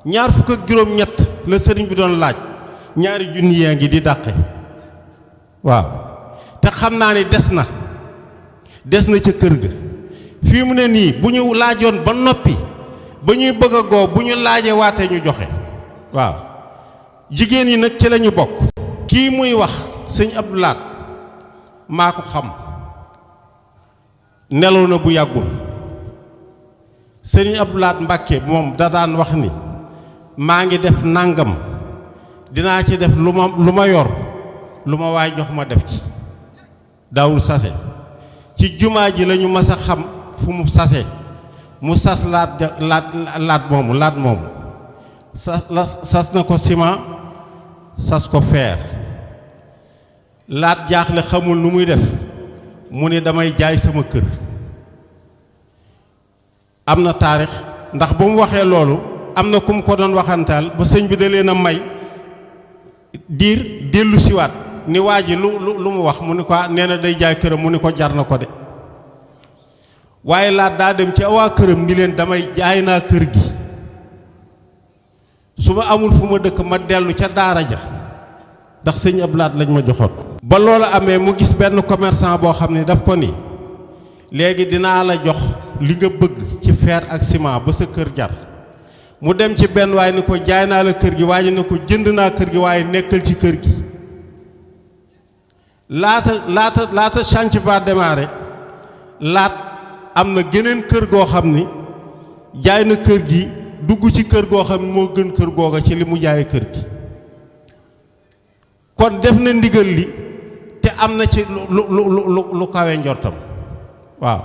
ñaar fukk ak juróom-ñett la sëriñ bi doon laaj ñaari junni yaa ngi di dàqe waaw te xam naa ni des na ca kër ga fii mu ne nii bu ñu laajoon ba noppi ba ñuy bëgg a goo bu ñu laajee waatee ñu joxe waaw jigéen yi nag ci la ñu bokk. kii muy wax sëñ Abdou Lahat maa ko xam nelaw na bu yàggul sëñ Abdou Lahat Mbàkke moom da daan wax ni maa ngi def nàngam dinaa ci def lu ma yor lu ma waay jox ma def ci daawul sase ci jumaa ji lañu mas a xam fu mu sase mu sas laat moomu sas na ko ciment sas ko fer laat jaaxle xamul nu muy def mu ne damay jaay sama kër am na taarix ndax ba mu waxee loolu am na ku mu ko doon waxantaal ba sëñ bi da leen a may diir dellu siwaat ni waa ji lu mu wax mu ni ko nee na day jaay këram mu ni ko jar na ko de waaye laat daa dem ci waa këram ni leen damay jaay naa kër gi su ma amul fu ma dëkk ma dellu ca daara ja ndax sëñ Abdou Lahat lañ ma joxoon. ba loolu amee mu gis benn commerçant boo xam ne daf ko ni léegi dinaa la jox li nga bëgg ci fer ak ciment ba sa kër jar mu dem ci benn waaye ni ko jaay naa la kër gi waaye ni ko jënd naa kër gi waaye nekkal ci kër gi laata chantier ba démarré laat am na geneen kër goo xam ni jaay na kër gi dugg ci kër goo xam ni moo gën kër googa ci li mu jaayee kër gi kon def na ndigal li te am na ci lu kawe njortam waaw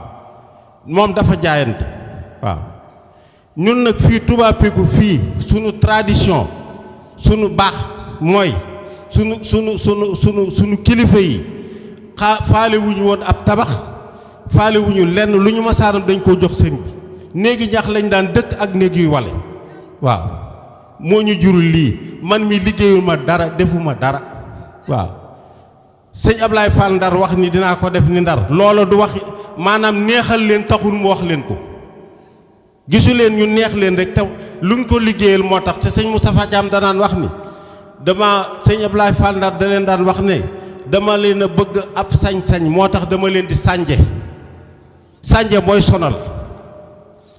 moom dafa jaayante waaw ñun nag fii Touba Pégu fii sunu tradition sunu baax mooy sunu kilifa yi faale wuñu woon ab tabax faale wuñu lenn lu ñu masaanam dañ koo jox sëñ bi néegi ñax lañ daan dëkk ak néeg yuy wale waaw moo ñu jurul lii man mi liggéeyuma dara defuma dara waaw sëñ Ablaye Fall Ndar wax ni dinaa ko def ni Ndar loola du wax maanaam neexal leen taxul mu wax leen ko gisu leen ñu neex leen rek te luñ ko liggéeyal moo tax te sëñ Moustapha Thiam danaan wax ni sëñ Ablaye Fall Ndar da leen daan wax ne dama leen a bëgg ab sañ-sañ moo tax dama leen di sànje mooy sonal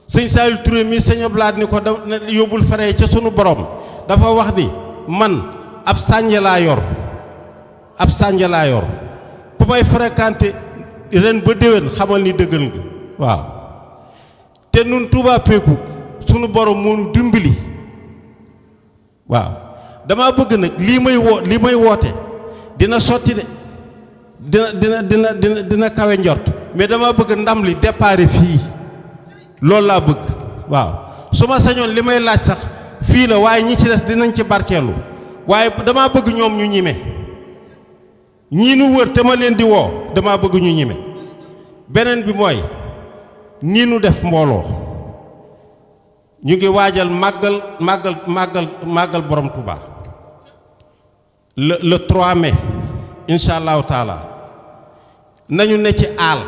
sëñ Saliou Touré mi sëñ Abdou Lahat ni ko da yóbbul fere ca sunu borom dafa wax ni man ab sànje laa yor ku may fréquenté ren ba déwén xamal ni dëggal nga waaw te nun Touba Pégu sunu borom moo nu dimbali waaw dama bëgg nag lii may woote dina sotti de dina kawe njort mais dama bëgg ndam li départ fii loolu laa bëgg waaw su ma sañoon li may laaj sax fii la waaye ñi ci des dinañ ci barkeelu waaye dama bëgg ñoom ñu ñime ñii nu wër te ma leen di woo dama bëgg ñu ñime beneen bi mooy nii nu def mbooloo ñu ngi waajal màggal borom Touba le 3 mai incha allahu taala nañu ne ci aal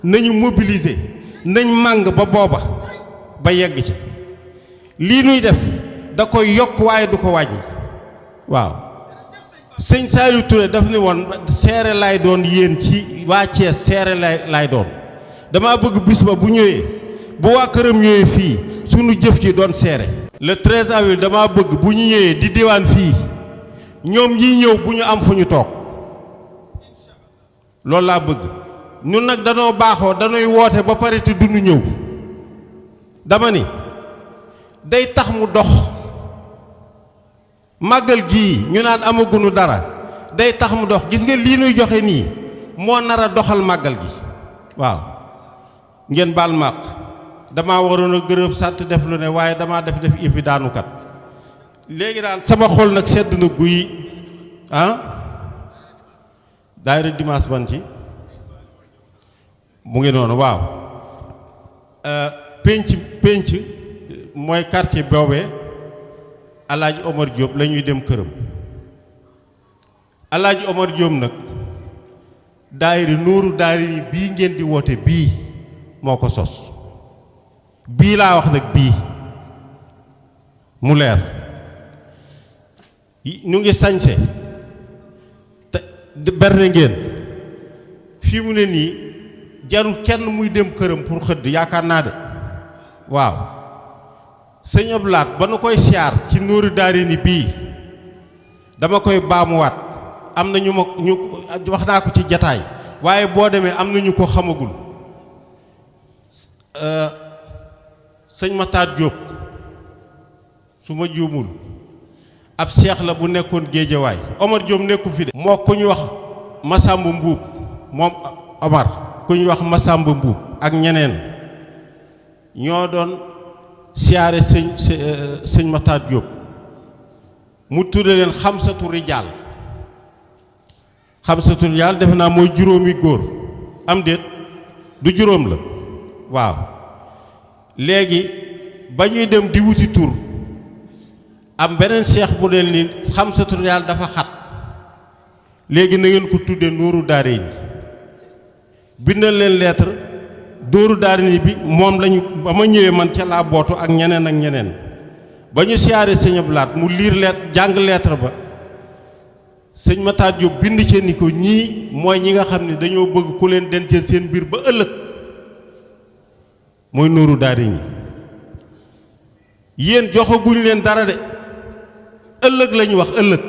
nañu mobiliser nañ màng ba booba ba yegg ci lii nuy def da koy yokk waaye du ko wàññi waaw sëñ Saliou Touré daf ni woon seere lay doon yéen ci waa Thiès seere lay doon dama bëgg bis ba bu ñëwee bu waa këram ñëwee fii sunu jëf ji doon seere le 13 avril dama bëgg bu ñu ñëwee di diwaan fii ñoom ñi ñëw bu ñu am fu ñu toog loolu laa bëgg ñun nag danoo baaxoo dañuy woote ba pare te duñu ñëw dama ni day tax mu dox màggal gii ñu naan amagunu dara day tax mu dox gis nga lii nuy joxe nii moo nar a doxal màggal gi waaw ngeen baal màq damaa waroon a gërëm sant def lu ne waaye damaa def yëfi daanukat léegi daal sama xol nag sedd na guy daayira dimanche ban ci mu ngi noonu waaw pénc mooy quartier boobee Alaaji Omar Diop la ñuy dem këram Alaaji Omar Diop nag daayira nuuru daayira bii ngeen di woote bii moo ko sos bii laa wax nag bii mu leer ñu ngi sañse te berne ngeen fii mu ne nii jarul kenn muy dem këram pour xëdd yaakaar naa de waaw sëñ Abdou Lahad ba nu koy siyaar ci Nuuru Daarayni bii dama koy baamuwaat am na ñu wax naa ko ci jataay waaye boo demee am na ñu ko xamagul sëñ Matar Diop su ma juumul ab seex la bu nekkoon Géejawaay Omar Diop nekku fi de moo ku ñu wax Masamba Mbuub moom Omar ku ñu wax Masamba Mbuub ak ñeneen ñoo doon siyaare sëñ Matar Diop mu tudde leen xamsatu rijaal defe naa mooy juróomi góor am déet du juróom la waaw léegi ba ñuy dem di wuti tur am beneen seex bu leen ni xamsatu rijaal dafa xat léegi na ngeen ko tudde Nuuru Daarayni bindal leen lettre Nuuru Daarayni bi moom lañu ba ma ñëwee man ca laa bootu ak ñeneen ba ñu siyaare sëñ Abdou Lahad mu liir jàng lettre ba sëñ Matar Diop bind ci ni ko ñii mooy ñi nga xam ne dañoo bëgg ku leen dencal seen mbir ba ëllëg mooy Nuuru Daarayni yéen joxaguñ leen dara de ëllëg lañu wax ëllëg